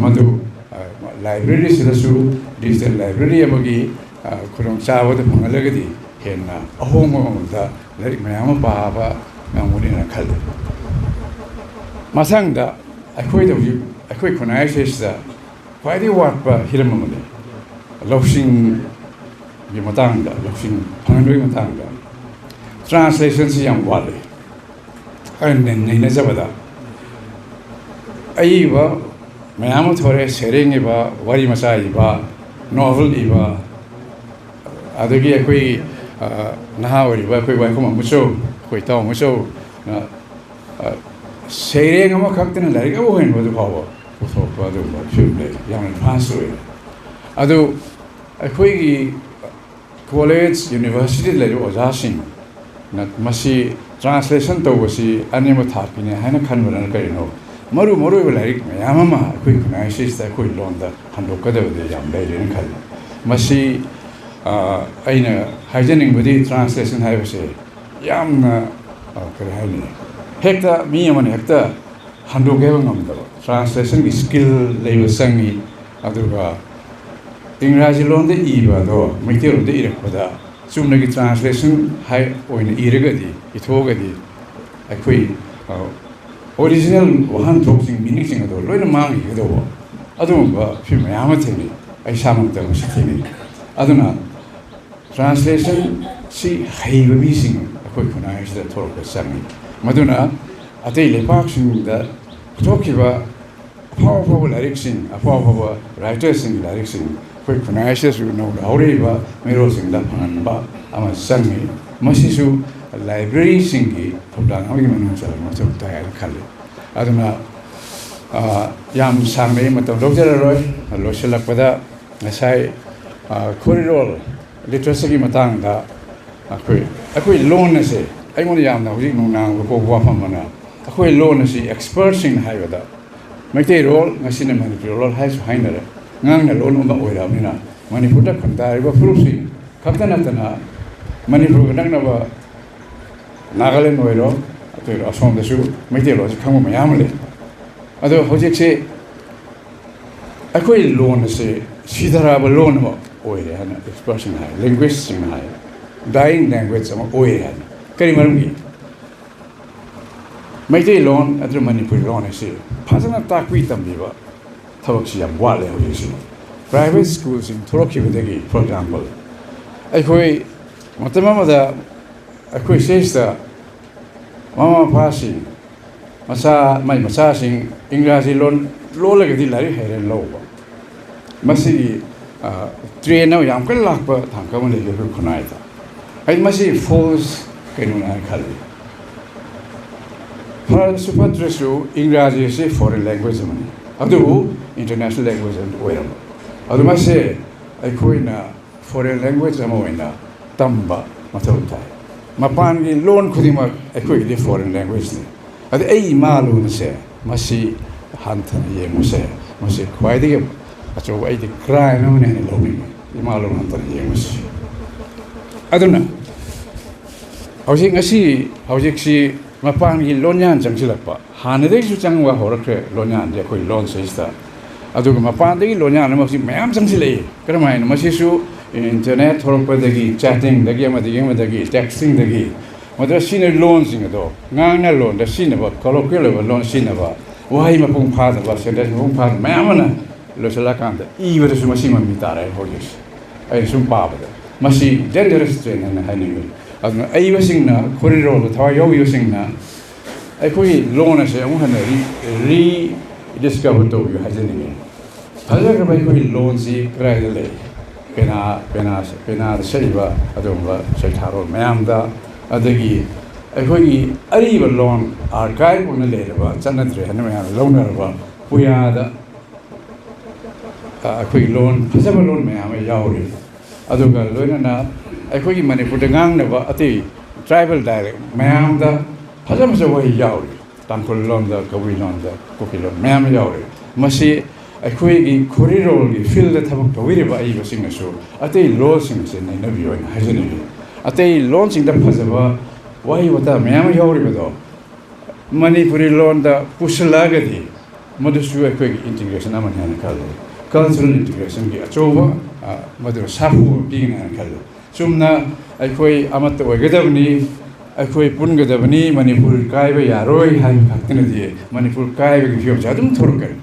ꯃꯗꯨ, ꯑ, library ꯁꯤꯗꯁꯨ digital library ꯑꯃꯒꯤ ꯑ, ꯈꯨꯗꯣꯡꯆꯥꯕꯗꯨ ꯐꯪꯍꯜꯂꯒꯗꯤ ꯍꯦꯟꯅ ꯑꯍꯣꯡꯕ ꯃꯃꯜꯗ ꯂꯥꯏꯔꯤꯛ ꯃꯌꯥꯝ ꯑꯃ ꯄꯥꯕ ꯉꯝꯒꯅꯤꯅ ꯈꯜꯂꯤ꯫ ꯃꯊꯪꯗ ꯑꯩꯈꯣꯏꯗ ꯍꯧꯖꯤꯛ ꯑꯩꯈꯣꯏ ꯈꯨꯟꯅꯥꯏ ꯑꯁꯤꯗ ꯈ꯭ꯋꯥꯏꯗꯒꯤ ꯋꯥꯠꯄ ꯍꯤꯔꯝ ꯑꯃꯅꯤ꯫ ꯂꯧꯁꯤꯡꯒꯤ ꯃꯇꯥꯡꯗ, ꯂꯧꯁꯤꯡ ꯐꯪꯍꯟꯕꯒꯤ ꯃꯇꯥꯡꯗ translationꯁꯤ ꯌꯥꯝ ꯋꯥꯠꯂꯤ꯫ ꯑꯩꯅ ꯅꯩꯅꯖꯕꯗ ꯑꯏꯕ ꯃꯌꯥꯝ ꯑꯃ ꯊꯣꯔꯛꯑꯦ, ꯁꯩꯔꯦꯡ ꯏꯕ, ꯋꯥꯔꯤ ꯃꯆꯥ ꯏꯕ, novel ꯏꯕ, ꯑꯗꯒꯤ ꯑꯩꯈꯣꯏ, ꯑ, ꯅꯍꯥ ꯑꯣꯏꯔꯤꯕ ꯑꯩꯈꯣꯏ ꯋꯥꯏꯈꯣꯝ ꯑꯃꯨꯆꯧ, ꯑꯩꯈꯣꯏ ꯏꯇꯥꯎ ꯑꯃꯨꯆꯧꯅ, ꯑ, ꯁꯩꯔꯦꯡ ꯑꯃꯈꯛꯇꯅ ꯂꯥꯏꯔꯤꯛ ꯑꯃ ꯑꯣꯏꯍꯟꯕꯗꯨ ꯐꯥꯎꯕ ꯄꯨꯊꯣꯛꯄ ꯑꯗꯨꯒꯨꯝꯕ ꯐꯤꯕꯝ ꯂꯩ꯫ ꯌꯥꯝꯅ advance ꯑꯣꯏ꯫ ꯑꯗꯨ ꯑꯩꯈꯣꯏꯒꯤ college, university ꯂꯩꯔꯤꯕ ꯑꯣꯖꯥꯁꯤꯡꯅ ꯃꯁꯤ translation ꯇꯧꯕꯁꯤ ꯑꯅꯦꯝꯕ ꯊꯥꯛꯀꯤꯅꯤ ꯍꯥꯏꯅ ꯈꯟꯕꯅ ꯀꯔꯤꯅꯣ? ꯃꯔꯨ ꯃꯔꯨ ꯑꯣꯏꯕ ꯂꯥꯏꯔꯤꯛ ꯃꯌꯥꯝ ꯑꯃ ꯑꯩꯈꯣꯏ ꯈꯨꯟꯅꯥꯏꯁꯤꯗ ꯑꯩꯈꯣꯏ ꯂꯣꯟꯗ ꯍꯟꯗꯣꯛꯀꯗꯕꯗꯤ ꯌꯥꯝ ꯂꯩꯔꯦꯅ ꯈꯜꯂꯤ꯫ ꯃꯁꯤ, ꯑ, ꯑꯩꯅ ꯍꯥꯏꯖꯅꯤꯡꯕꯗꯤ translation ꯍꯥꯏꯕꯁꯦ ꯌꯥꯝꯅ, ꯑ, ꯀꯔꯤ ꯍꯥꯏꯅꯤ, ꯍꯦꯛꯇ ꯃꯤ ꯑꯃꯅ ꯍꯦꯛꯇ ꯍꯟꯗꯣꯛꯀꯦ ꯍꯥꯏꯕ ꯉꯝꯗꯕ, translationꯒꯤ skill ꯂꯩꯕ ꯆꯪꯉꯤ꯫ ꯑꯗꯨꯒ ꯏꯪꯒ꯭ꯔꯥꯖꯤ ꯂꯣꯟꯗ ꯏꯕ ꯑꯗꯣ ꯃꯩꯇꯩꯂꯣꯟꯗ ꯏꯔꯛꯄꯗ ꯆꯨꯝꯅꯒꯤ translation ꯍꯥꯏ ꯑꯣꯏꯅ ꯏꯔꯒꯗꯤ, ꯏꯊꯣꯛꯑꯒꯗꯤ ꯑꯩꯈꯣꯏ, ꯑ, original ꯋꯥꯍꯟꯊꯣꯛꯁꯤꯡ, meaningꯁꯤꯡ ꯑꯗꯣ ꯂꯣꯏꯅ ꯃꯥꯡꯈꯤꯒꯗꯧꯕ ꯑꯗꯨꯒꯨꯝꯕ ꯐꯤꯕꯝ ꯃꯌꯥꯝ ꯑꯃ ꯊꯦꯡꯅꯩ꯫ ꯑꯩ ꯏꯁꯥꯃꯛꯇ ꯃꯁꯤ ꯊꯦꯡꯅꯩ꯫ ꯑꯗꯨꯅ translationꯁꯤ ꯍꯩꯕ ꯃꯤꯁꯤꯡ ꯑꯩꯈꯣꯏ ꯈꯨꯟꯅꯥꯏ ꯑꯁꯤꯗ ꯊꯣꯛꯂꯛꯄ ꯆꯪꯉꯤ꯫ ꯃꯗꯨꯅ ꯑꯇꯩ ꯂꯩꯄꯥꯛꯁꯤꯡꯗ ꯊꯣꯛꯈꯤꯕ ꯑꯐꯥꯎ ꯑꯐꯥꯎꯕ ꯂꯥꯏꯔꯤꯛꯁꯤꯡ, ꯑꯐꯥꯎ ꯑꯐꯥꯎꯕ writerꯁꯤꯡꯒꯤ ꯂꯥꯏꯔꯤꯛꯁꯤꯡ ꯑꯩꯈꯣꯏ ꯈꯨꯟꯅꯥꯏ ꯑꯁꯤꯗꯁꯨ ꯅꯧꯅ ꯍꯧꯔꯛꯏꯕ ꯃꯤꯔꯣꯜꯁꯤꯡꯗ ꯐꯪꯍꯟꯕ ꯑꯃ ꯆꯪꯉꯤ꯫ ꯃꯁꯤꯁꯨ libraryꯁꯤꯡꯒꯤ ꯊꯧꯗꯥꯡ ꯑꯃꯒꯤ ꯃꯅꯨꯡ ꯆꯜꯂꯕ ꯃꯊꯧ ꯇꯥꯏ ꯍꯥꯏꯅ ꯈꯜꯂꯤ꯫ ꯑꯗꯨꯅ, ꯑ, ꯌꯥꯝ ꯁꯥꯡꯅ ꯑꯩ ꯃꯇꯝ ꯂꯧꯖꯔꯔꯣꯏ꯫ ꯂꯣꯏꯁꯤꯜꯂꯛꯄꯗ ꯉꯁꯥꯏ, ꯑ, ꯈꯣꯔꯤꯔꯣꯜ literatureꯒꯤ ꯃꯇꯥꯡꯗ ꯑꯩꯈꯣꯏ, ꯑꯩꯈꯣꯏ ꯂꯣꯟ ꯑꯁꯦ ꯑꯩꯉꯣꯟꯗ ꯌꯥꯝꯅ ꯍꯧꯖꯤꯛ ꯅꯨꯡꯅꯥꯡꯕ ꯄꯣꯛꯄ ꯋꯥꯐꯝ ꯑꯃꯅ, ꯑꯩꯈꯣꯏ ꯂꯣꯟ ꯑꯁꯤ expertꯁꯤꯡꯅ ꯍꯥꯏꯕꯗ ꯃꯩꯇꯩꯔꯣꯜ, ꯉꯁꯤꯅ ꯃꯅꯤꯄꯨꯔꯤ ꯂꯣꯜ ꯍꯥꯏꯁꯨ ꯍꯥꯏꯅꯔꯦ, ꯉꯥꯡꯅ ꯂꯣꯟ ꯑꯃ ꯑꯣꯏꯔꯕꯅꯤꯅ ꯃꯅꯤꯄꯨꯔꯗ ꯈꯨꯟꯗꯥꯔꯤꯕ ꯐꯨꯔꯨꯞꯁꯤꯡ ꯈꯛꯇ ꯅꯠꯇꯅ ꯃꯅꯤꯄꯨꯔꯒ ꯅꯛꯅꯕ ꯅꯥꯒꯥꯂꯦꯟ ꯑꯣꯏꯔꯣ, ꯑꯇꯩ ꯑꯁꯣꯝꯗꯁꯨ ꯃꯩꯇꯩꯂꯣꯟꯁꯤ ꯈꯪꯕ ꯃꯌꯥꯝ ꯑꯃ ꯂꯩ꯫ ꯑꯗꯣ ꯍꯧꯖꯤꯛꯁꯤ ꯑꯩꯈꯣꯏ ꯂꯣꯟ ꯑꯁꯤ ꯁꯤꯊꯔꯛꯑꯕ ꯂꯣꯟ ꯑꯃ ꯑꯣꯏꯔꯦ ꯍꯥꯏꯅ ꯑꯦꯛꯁꯄꯔꯠꯁꯤꯡꯅ ꯍꯥꯏ, ꯂꯤꯡꯒ꯭ꯋꯤꯁꯁꯤꯡꯅ ꯍꯥꯏ, ꯗꯥꯏꯌꯤꯡ ꯂꯦꯡꯒ꯭ꯋꯦꯖ ꯑꯃ ꯑꯣꯏꯔꯦ ꯍꯥꯏꯅ꯫ ꯀꯔꯤ ꯃꯔꯝꯒꯤ? ꯃꯩꯇꯩꯂꯣꯟ ꯅꯠꯇ꯭ꯔꯒ ꯃꯅꯤꯄꯨꯔꯤ ꯂꯣꯟ ꯑꯁꯤ ꯐꯖꯅ ꯇꯥꯛꯄꯤ ꯇꯝꯕꯤꯕ ꯊꯕꯛꯁꯤ ꯌꯥꯝ ꯋꯥꯠꯂꯦ ꯍꯧꯖꯤꯛꯁꯤ꯫ ꯄ꯭ꯔꯥꯏꯚꯦꯠ ꯁ꯭ꯀꯨꯜꯁꯤꯡ ꯊꯣꯛꯂꯛꯈꯤꯕꯗꯒꯤ, ꯐꯣꯔ ꯑꯦꯛꯖꯥꯝꯄꯜ, ꯑꯩꯈꯣꯏ ꯃꯇꯝ ꯑꯃꯗ ꯑꯩꯈꯣꯏ ꯁꯤꯁꯤꯗ ꯃꯃꯥ ꯃꯄꯥꯁꯤꯡ ꯃꯆꯥ, ꯃꯥꯏ ꯃꯆꯥꯁꯤꯡ ꯏꯪꯒ꯭ꯔꯥꯖꯤ ꯂꯣꯟ ꯂꯣꯜꯂꯒꯗꯤ ꯂꯥꯏꯔꯤꯛ ꯍꯩꯔꯦꯅ ꯂꯧꯕ꯫ ꯃꯁꯤꯒꯤ, ꯑ, ꯇ꯭ꯔꯦꯟ ꯑꯃ ꯌꯥꯝ ꯀꯟꯅ ꯂꯥꯛꯄ ꯊꯥꯡꯀ ꯑꯃ ꯂꯩꯔꯤ ꯑꯩꯈꯣꯏ ꯈꯨꯟꯅꯥꯏꯗ꯫ ꯑꯩ ꯃꯁꯤ ꯐꯣꯜꯁ ꯀꯩꯅꯣꯅꯦ ꯍꯥꯏꯅ ꯈꯜꯂꯤ꯫ ꯐꯔꯁꯨ ꯐꯠꯇ꯭ꯔꯁꯨ ꯏꯪꯒ꯭ꯔꯥꯖꯤ ꯑꯁꯤ ꯐꯣꯔꯦꯟ ꯂꯦꯡꯒ꯭ꯋꯦꯖ ꯑꯃꯅꯤ, ꯑꯗꯨꯕꯨ ꯏꯟꯇꯔꯅꯦꯁꯅꯦꯜ ꯂꯦꯡꯒ꯭ꯋꯦꯖ ꯑꯃ ꯑꯣꯏꯔꯝꯕ꯫ ꯑꯗꯨ ꯃꯁꯦ ꯑꯩꯈꯣꯏꯅ ꯐꯣꯔꯦꯟ ꯂꯦꯡꯒ꯭ꯋꯦꯖ ꯑꯃ ꯑꯣꯏꯅ ꯇꯝꯕ ꯃꯊꯧ ꯇꯥꯏ꯫ ꯃꯄꯥꯟꯒꯤ ꯂꯣꯟ ꯈꯨꯗꯤꯡꯃꯛ ꯑꯩꯈꯣꯏꯒꯤꯗꯤ ꯐꯣꯔꯦꯟ ꯂꯦꯡꯒ꯭ꯋꯦꯖꯅꯤ꯫ ꯑꯗ ꯑꯩ ꯏꯃꯥ ꯂꯣꯟꯁꯦ, ꯃꯁꯤ ꯍꯟꯊꯅ ꯌꯦꯡꯕꯁꯦ, ꯃꯁꯤ ꯈ꯭ꯋꯥꯏꯗꯒꯤ ꯑꯆꯧꯕ, ꯑꯩꯗꯤ ꯀ꯭ꯔꯥꯏꯝ ꯑꯃꯅꯤ ꯍꯥꯏꯅ ꯂꯧꯅꯤꯡꯉꯤ, ꯏꯃꯥ ꯂꯣꯟ ꯍꯟꯊꯅ ꯌꯦꯡꯕꯁꯤ꯫ ꯑꯗꯨꯅ ꯍꯧꯖꯤꯛ, ꯉꯁꯤ, ꯍꯧꯖꯤꯛꯁꯤ ꯃꯄꯥꯟꯒꯤ ꯂꯣꯟꯌꯥꯟ ꯆꯪꯁꯤꯜꯂꯛꯄ, ꯍꯥꯟꯅꯗꯒꯤꯁꯨ ꯆꯪꯕ ꯍꯧꯔꯛꯈ꯭ꯔꯦ ꯂꯣꯟꯌꯥꯟꯁꯦ ꯑꯩꯈꯣꯏ ꯂꯣꯟꯁꯤꯗꯩꯁꯤꯗ꯫ ꯑꯗꯨꯒ ꯃꯄꯥꯟꯗꯒꯤ ꯂꯣꯟꯌꯥꯟ ꯑꯃꯁꯤ ꯃꯌꯥꯝ ꯆꯪꯁꯤꯜꯂꯛꯏ꯫ ꯀꯔꯝ ꯍꯥꯏꯅ? ꯃꯁꯤꯁꯨ ꯏꯟꯇꯔꯅꯦꯠ ꯊꯣꯛꯂꯛꯄꯗꯒꯤ, ꯆꯦꯇꯤꯡꯗꯒꯤ, ꯑꯃꯗꯒꯤ ꯑꯃꯗꯒꯤ, ꯇꯦꯛꯁꯇꯤꯡꯗꯒꯤ, ꯃꯗꯨꯗ ꯁꯤꯖꯤꯟꯅꯔꯤꯕ ꯂꯣꯟꯁꯤꯡ ꯑꯗꯣ, ꯉꯥꯡꯅ ꯂꯣꯟꯗ ꯁꯤꯖꯤꯟꯅꯕ, ꯀꯣꯂꯣꯀ꯭ꯋꯦꯜ ꯑꯣꯏꯕ ꯂꯣꯟ ꯁꯤꯖꯤꯟꯅꯕ, ꯋꯥꯍꯩ ꯃꯄꯨꯡ ꯐꯥꯗꯕ, ꯁꯦꯟꯇꯦꯟꯁ ꯃꯄꯨꯡ ꯐꯥꯗꯕ ꯃꯌꯥꯝ ꯑꯃꯅ ꯂꯣꯏꯁꯤꯜꯂꯀꯥꯟꯗ ꯏꯕꯗꯁꯨ ꯃꯁꯤ ꯃꯃꯤ ꯇꯥꯔꯦ ꯍꯧꯖꯤꯛꯁꯦ꯫ ꯑꯩꯅ ꯁꯨꯝ ꯄꯥꯕꯗ ꯃꯁꯤ ꯗꯦꯟꯖꯔꯁ ꯇ꯭ꯔꯦꯟ ꯍꯥꯏꯅ ꯍꯥꯏꯅꯤꯡꯉꯤ꯫ ꯑꯗꯨꯅ ꯑꯏꯕꯁꯤꯡꯅ, ꯈꯣꯔꯤꯔꯣꯜꯗ ꯊꯋꯥꯏ ꯌꯥꯎꯕꯁꯤꯡꯅ ꯑꯩꯈꯣꯏꯒꯤ ꯂꯣꯟ ꯑꯁꯦ ꯑꯃꯨꯛ ꯍꯟꯅ ꯔꯤ-, ꯔꯤꯗꯤꯁꯀꯚꯔ ꯇꯧꯕꯤꯌꯨ ꯍꯥꯏꯖꯅꯤꯡꯉꯤ꯫ ꯐꯖꯈ꯭ꯔꯕ ꯑꯩꯈꯣꯏꯒꯤ ꯂꯣꯟꯁꯤ ꯀꯗꯥꯏꯗ ꯂꯩ? ꯄꯦꯅꯥ, ꯄꯦꯅꯥ, ꯄꯦꯅꯥꯗ ꯁꯛꯏꯕ ꯑꯗꯨꯒꯨꯝꯕ ꯆꯩꯊꯥꯔꯣꯜ ꯃꯌꯥꯝꯗ, ꯑꯗꯒꯤ ꯑꯩꯈꯣꯏꯒꯤ ꯑꯔꯤꯕ ꯂꯣꯟ, ꯑꯥꯔꯀꯥꯏꯚ ꯑꯣꯏꯅ ꯂꯩꯔꯕ, ꯆꯠꯅꯗ꯭ꯔꯦ ꯍꯥꯏꯅ ꯃꯌꯥꯝꯅ ꯂꯧꯅꯔꯕ ꯄꯨꯌꯥꯗ, ꯑ, ꯑꯩꯈꯣꯏꯒꯤ ꯂꯣꯟ, ꯐꯖꯕ ꯂꯣꯟ ꯃꯌꯥꯝ ꯑꯃ ꯌꯥꯎꯔꯤ꯫ ꯑꯗꯨꯒ ꯂꯣꯏꯅꯅ ꯑꯩꯈꯣꯏꯒꯤ ꯃꯅꯤꯄꯨꯔꯗ ꯉꯥꯡꯅꯕ ꯑꯇꯩ ꯇ꯭ꯔꯥꯏꯕꯦꯜ ꯗꯥꯏꯂꯦꯛ ꯃꯌꯥꯝꯗ ꯐꯖ ꯐꯖꯕ ꯋꯥꯍꯩ ꯌꯥꯎꯔꯤ꯫ ꯇꯥꯡꯈꯨꯜ ꯂꯣꯟꯗ, ꯀꯕꯨꯏ ꯂꯣꯟꯗ, ꯀꯨꯀꯤ ꯂꯣꯟ ꯃꯌꯥꯝ ꯑꯃ ꯌꯥꯎꯔꯤ꯫ ꯃꯁꯤ ꯑꯩꯈꯣꯏꯒꯤ ꯈꯣꯔꯤꯔꯣꯜꯒꯤ ꯐꯤꯜꯗ ꯊꯕꯛ ꯇꯧꯕꯤꯔꯤꯕ ꯑꯏꯕꯁꯤꯡꯅꯁꯨ ꯑꯇꯩ ꯂꯣꯟꯁꯤꯡꯁꯦ ꯅꯩꯅꯕꯤꯌꯨ ꯍꯥꯏꯅ ꯍꯥꯏꯖꯅꯤꯡꯏ꯫ ꯑꯇꯩ ꯂꯣꯟꯁꯤꯡꯗ ꯐꯖꯕ ꯋꯥꯍꯩ ꯋꯥꯇꯥ ꯃꯌꯥꯝ ꯑꯃ ꯌꯥꯎꯔꯤꯕꯗꯣ ꯃꯅꯤꯄꯨꯔꯤ ꯂꯣꯟꯗ ꯄꯨꯁꯤꯜꯂꯛꯑꯒꯗꯤ ꯃꯗꯨꯁꯨ ꯑꯩꯈꯣꯏꯒꯤ ꯏꯟꯇꯤꯒ꯭ꯔꯦꯁꯟ ꯑꯃꯅꯤ ꯍꯥꯏꯅ ꯈꯜꯂꯤ꯫ cultural integration ꯒꯤ ꯑꯆꯧꯕ, ꯑ, ꯃꯗꯨ ꯁꯥꯐꯨ ꯑꯃ ꯄꯤꯒꯅꯤ ꯍꯥꯏꯅ ꯈꯜꯂꯤ꯫ ꯆꯨꯝꯅ ꯑꯩꯈꯣꯏ ꯑꯃꯠꯇ ꯑꯣꯏꯒꯗꯕꯅꯤ, ꯑꯩꯈꯣꯏ ꯄꯨꯟꯒꯗꯕꯅꯤ, ꯃꯅꯤꯄꯨꯔ ꯀꯥꯏꯕ ꯌꯥꯔꯣꯏ ꯍꯥꯏꯕ ꯈꯛꯇꯅꯗꯤ ꯃꯅꯤꯄꯨꯔ ꯀꯥꯏꯕꯒꯤ ꯐꯤꯕꯝꯁꯦ ꯑꯗꯨꯝ ꯊꯣꯔꯛꯀꯅꯤ꯫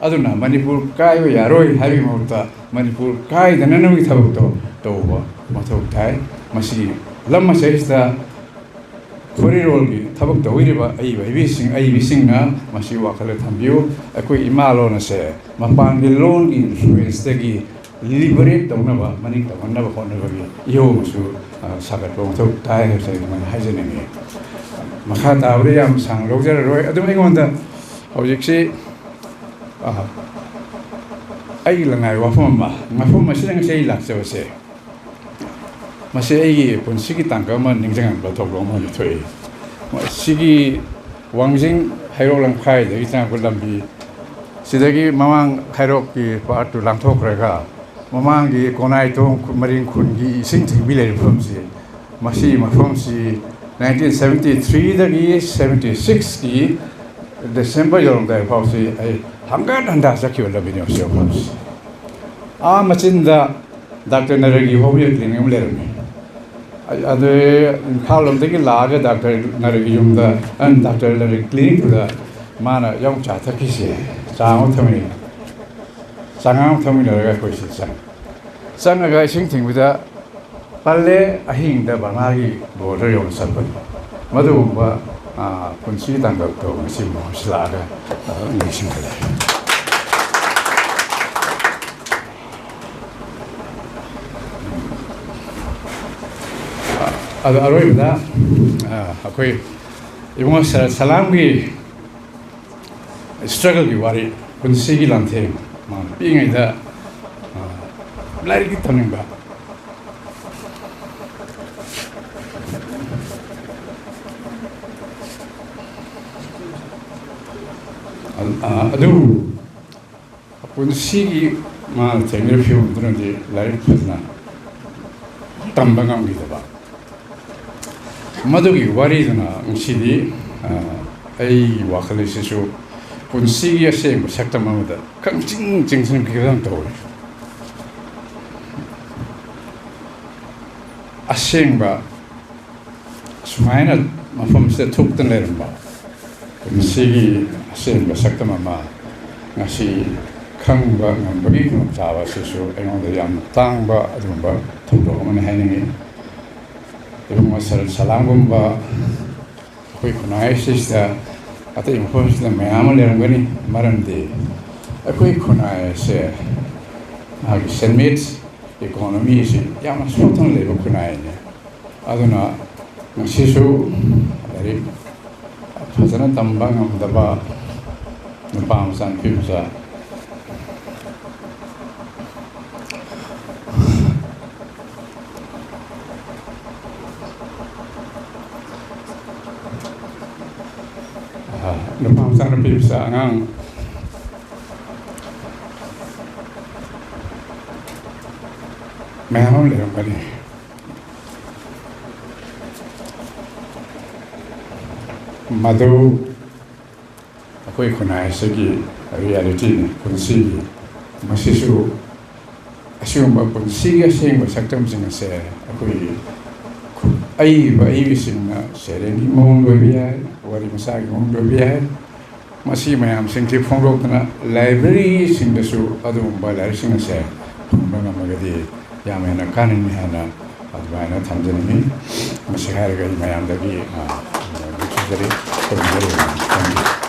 ꯑꯗꯨꯅ ꯃꯅꯤꯄꯨꯔ ꯀꯥꯏꯕ ꯌꯥꯔꯣꯏ ꯍꯥꯏꯕꯒꯤ ꯃꯍꯨꯠꯇ ꯃꯅꯤꯄꯨꯔ ꯀꯥꯏꯗꯅꯅꯕꯒꯤ ꯊꯕꯛꯇꯣ ꯇꯧꯕ ꯃꯊꯧ ꯇꯥꯏ꯫ ꯃꯁꯤ ꯂꯝ ꯑꯁꯤꯗꯩꯁꯤꯗ ꯐꯨꯔꯤꯔꯣꯜꯒꯤ ꯊꯕꯛ ꯇꯧꯕꯤꯔꯤꯕ ꯑꯏꯕ ꯑꯏꯕꯤꯁꯤꯡ, ꯑꯏꯕꯤꯁꯤꯡꯅ ꯃꯁꯤ ꯋꯥꯈꯜꯗ ꯊꯝꯕꯤꯌꯨ꯫ ꯑꯩꯈꯣꯏ ꯏꯃꯥ ꯂꯣꯟ ꯑꯁꯦ ꯃꯄꯥꯟꯒꯤ ꯂꯣꯟꯒꯤ influence ꯇꯒꯤ liberate ꯇꯧꯅꯕ, ꯃꯅꯤꯡ ꯇꯧꯍꯟꯅꯕ ꯍꯣꯠꯅꯕꯒꯤ ꯏꯍꯧ ꯑꯃꯁꯨ, ꯑ, ꯁꯥꯒꯠꯄ ꯃꯊꯧ ꯇꯥꯏ ꯍꯥꯏꯕꯁꯦ ꯑꯩ ꯑꯗꯨꯃꯥꯏꯅ ꯍꯥꯏꯖꯅꯤꯡꯉꯤ꯫ ꯃꯈꯥ ꯇꯥꯕꯗ ꯌꯥꯝ ꯁꯥꯡꯅ ꯂꯧꯖꯔꯔꯣꯏ꯫ ꯑꯗꯨꯝ ꯑꯩꯉꯣꯟꯗ ꯍꯧꯖꯤꯛꯁꯤ, ꯑ, ꯑꯩꯒꯤ ꯂꯅꯥꯏ ꯋꯥꯐꯝ ꯑꯃ, ꯃꯐꯝ ꯑꯁꯤꯗ ꯉꯁꯤ ꯑꯩ ꯂꯥꯛꯆꯕꯁꯦ, ꯃꯁꯤ ꯑꯩꯒꯤ ꯄꯨꯟꯁꯤꯒꯤ ꯇꯥꯡꯀꯛ ꯑꯃ ꯅꯤꯡꯁꯤꯡꯍꯟꯕ ꯊꯧꯗꯣꯛ ꯑꯃ ꯑꯣꯏꯅ ꯊꯣꯛꯏ꯫ ꯁꯤꯒꯤ ꯋꯥꯡꯖꯤꯡ ꯍꯩꯔꯣꯛ ꯂꯝꯈꯥꯏꯗꯒꯤ ꯆꯪꯉꯛꯄ ꯂꯝꯕꯤ, ꯁꯤꯗꯒꯤ ꯃꯃꯥꯡ ꯍꯩꯔꯣꯛꯀꯤ part ꯇꯨ ꯂꯥꯟꯊꯣꯛꯈ꯭ꯔꯒ, ꯃꯃꯥꯡꯒꯤ ꯀꯣꯅꯥꯏꯊꯣꯡ ꯃꯔꯤꯡ ꯈꯨꯟꯒꯤ ꯏꯁꯤꯡ ꯆꯤꯡꯕꯤ ꯂꯩꯔꯤꯕ ꯃꯐꯝꯁꯤ, ꯃꯁꯤ ꯃꯐꯝꯁꯤ nineteen seventy three ꯗꯒꯤ seventy six ꯀꯤ December ꯌꯧꯔꯝꯗꯥꯏ ꯐꯥꯎꯁꯤ ꯑꯩ ꯍꯪꯒꯠ ꯍꯟꯗꯥ ꯆꯠꯈꯤꯕ ꯂꯝꯕꯤꯅꯤ ꯃꯁꯤ ꯃꯐꯝꯁꯤ꯫ ꯑꯥ ꯃꯆꯤꯟꯗ ꯗꯥꯛꯇꯔ ꯅꯔꯒꯤ ꯍꯣꯃꯤꯌꯣ ꯀ꯭ꯂꯤꯅꯤꯛ ꯑꯃ ꯂꯩꯔꯝꯃꯤ꯫ ꯑ-, ꯑꯗꯨ ꯏꯝꯐꯥꯜ ꯂꯣꯝꯗꯒꯤ ꯂꯥꯛꯑꯒ ꯗꯥꯛꯇꯔ ꯅꯔꯒꯤ ꯌꯨꯝꯗ, ꯑ, ꯗꯥꯛꯇꯔ ꯅꯔꯒꯤ ꯀ꯭ꯂꯤꯅꯤꯛꯇꯨꯗ ꯃꯥꯅ ꯌꯥꯎ ꯆꯥ ꯊꯛꯈꯤꯁꯦ, ꯆꯥ ꯑꯃ ꯊꯛꯃꯤꯟꯅꯩ꯫ ꯆꯉꯥꯡ ꯑꯃ ꯊꯛꯃꯤꯟꯅꯔꯒ ꯑꯩꯈꯣꯏꯁꯤ ꯆꯪꯉꯦ꯫ ꯆꯪꯉꯒ ꯏꯁꯤꯡ ꯊꯤꯡꯕꯗ ꯄꯜꯂꯦ, ꯑꯍꯤꯡꯗ ꯕꯔꯃꯥꯒꯤ border ꯌꯧꯅ ꯆꯠꯄꯅꯤ꯫ ꯃꯗꯨꯒꯨꯝꯕ, ꯑ, ꯄꯨꯟꯁꯤ ꯇꯥꯡꯀꯛꯇꯣ ꯉꯁꯤ ꯃꯐꯝꯁꯤ ꯂꯥꯛꯑꯒ, ꯑ, ꯅꯤꯡꯁꯤꯡꯍꯜꯂꯦ꯫ ꯑꯗꯣ ꯑꯔꯣꯏꯕꯗ, ꯑ, ꯑꯩꯈꯣꯏ ꯏꯕꯨꯡꯉꯣ ꯁ-, ꯁꯂꯥꯝꯒꯤ struggle ꯒꯤ ꯋꯥꯔꯤ, ꯄꯨꯟꯁꯤꯒꯤ ꯂꯥꯟꯊꯦꯡ, ꯃꯥ ꯄꯤꯛꯏꯉꯩꯗ, ꯑ, ꯂꯥꯏꯔꯤꯛꯇꯤ ꯇꯝꯅꯤꯡꯕ, ꯑ-, ꯑ-, ꯑꯗꯨꯕꯨ ꯄꯨꯟꯁꯤꯒꯤ ꯃꯥꯅ ꯊꯦꯡꯅꯔꯤꯕ ꯐꯤꯕꯝꯗꯨꯅꯗꯤ ꯂꯥꯏꯔꯤꯛ ꯐꯖꯅ ꯇꯝꯕ ꯉꯝꯈꯤꯗꯕ꯫ ꯃꯗꯨꯒꯤ ꯋꯥꯔꯤꯗꯨꯅ ꯉꯁꯤꯗꯤ, ꯑ, ꯑꯩꯒꯤ ꯋꯥꯈꯜ ꯑꯁꯤꯁꯨ ꯄꯨꯟꯁꯤꯒꯤ ꯑꯁꯦꯡꯕ ꯁꯛꯇꯝ ꯑꯃꯗ ꯈꯪꯆꯤꯡ ꯆꯤꯡꯁꯤꯟꯈꯤꯕꯗꯧꯅ ꯇꯧꯏ꯫ ꯑꯁꯦꯡꯕ ꯁꯨꯃꯥꯏꯅ ꯃꯐꯝꯁꯤꯗ ꯊꯣꯛꯇꯨꯅ ꯂꯩꯔꯝꯕ ꯄꯨꯟꯁꯤꯒꯤ ꯑꯁꯦꯡꯕ ꯁꯛꯇꯝ ꯑꯃ ꯉꯁꯤ ꯈꯪꯕ ꯉꯝꯕꯒꯤ ꯈꯨꯗꯣꯡꯆꯥꯕ ꯑꯁꯤꯁꯨ ꯑꯩꯉꯣꯟꯗ ꯌꯥꯝꯅ ꯇꯥꯡꯕ ꯑꯗꯨꯒꯨꯝꯕ ꯊꯧꯗꯣꯛ ꯑꯃꯅꯤ ꯍꯥꯏꯅꯤꯡꯏ꯫ ꯏꯕꯨꯡꯉꯣ ꯁꯔꯠ ꯁꯂꯥꯝꯒꯨꯝꯕ ꯑꯩꯈꯣꯏ ꯈꯨꯟꯅꯥꯏ ꯑꯁꯤꯁꯤꯗ, ꯑꯇꯩ ꯃꯐꯝꯁꯤꯗ ꯃꯌꯥꯝ ꯑꯃ ꯂꯩꯔꯝꯒꯅꯤ, ꯃꯔꯝꯗꯤ ꯑꯩꯈꯣꯏ ꯈꯨꯟꯅꯥꯏ ꯑꯁꯦ ꯃꯥꯒꯤ ꯁꯦꯟꯃꯤꯠ, ꯏꯀꯣꯅꯣꯃꯤ ꯑꯁꯤ ꯌꯥꯝꯅ ꯁꯣꯠꯊꯅ ꯂꯩꯕ ꯈꯨꯟꯅꯥꯏꯅꯤ꯫ ꯑꯗꯨꯅ ꯉꯁꯤꯁꯨ ꯂꯥꯏꯔꯤꯛ ꯐꯖꯅ ꯇꯝꯕ ꯉꯝꯗꯕ ꯅꯨꯄꯥ ꯃꯆꯥ, ꯅꯨꯄꯤ ꯃꯆꯥ, ꯑ, ꯅꯨꯄꯥ ꯃꯆꯥ, ꯅꯨꯄꯤ ꯃꯆꯥ, ꯑꯉꯥꯡ ꯃꯌꯥꯝ ꯑꯃ ꯂꯩꯔꯝꯒꯅꯤ꯫ ꯃꯗꯨ ꯑꯩꯈꯣꯏ ꯈꯨꯟꯅꯥꯏ ꯑꯁꯤꯒꯤ ꯔꯤꯌꯦꯂꯤꯇꯤꯅꯤ, ꯄꯨꯟꯁꯤꯒꯤ꯫ ꯃꯁꯤꯁꯨ ꯑꯁꯤꯒꯨꯝꯕ ꯄꯨꯟꯁꯤꯒꯤ ꯑꯁꯦꯡꯕ ꯁꯛꯇꯝꯁꯤꯡ ꯑꯁꯦ ꯑꯩꯈꯣꯏꯒꯤ ꯈꯨ-, ꯑꯏꯕ ꯑꯏꯕꯤꯁꯤꯡꯅ ꯁꯩꯔꯦꯡꯒꯤ ꯃꯑꯣꯡꯗ ꯑꯣꯏꯕ ꯌꯥꯏ, ꯋꯥꯔꯤ ꯃꯆꯥꯒꯤ ꯃꯑꯣꯡꯗ ꯑꯣꯏꯕ ꯌꯥꯏ꯫ ꯃꯁꯤ ꯃꯌꯥꯝꯁꯤꯡꯁꯤ ꯐꯣꯡꯗꯣꯛꯇꯨꯅ ꯂꯥꯏꯕ꯭ꯔꯦꯔꯤꯁꯤꯡꯗꯁꯨ ꯑꯗꯨꯒꯨꯝꯕ ꯂꯥꯏꯔꯤꯛꯁꯤꯡ ꯑꯁꯦ ꯐꯪꯕ ꯉꯝꯃꯒꯗꯤ ꯌꯥꯝ ꯍꯦꯟꯅ ꯀꯥꯟꯅꯅꯤ ꯍꯥꯏꯅ ꯑꯗꯨꯃꯥꯏꯅ ꯊꯝꯖꯅꯤꯡꯏ꯫ ꯃꯁꯤ ꯍꯥꯏꯔꯒ ꯑꯩ ꯃꯌꯥꯝꯗꯒꯤ, ꯑ, ꯅꯨꯡꯁꯤꯖꯔꯤ, ꯈꯨꯔꯨꯝꯖꯔꯤ꯫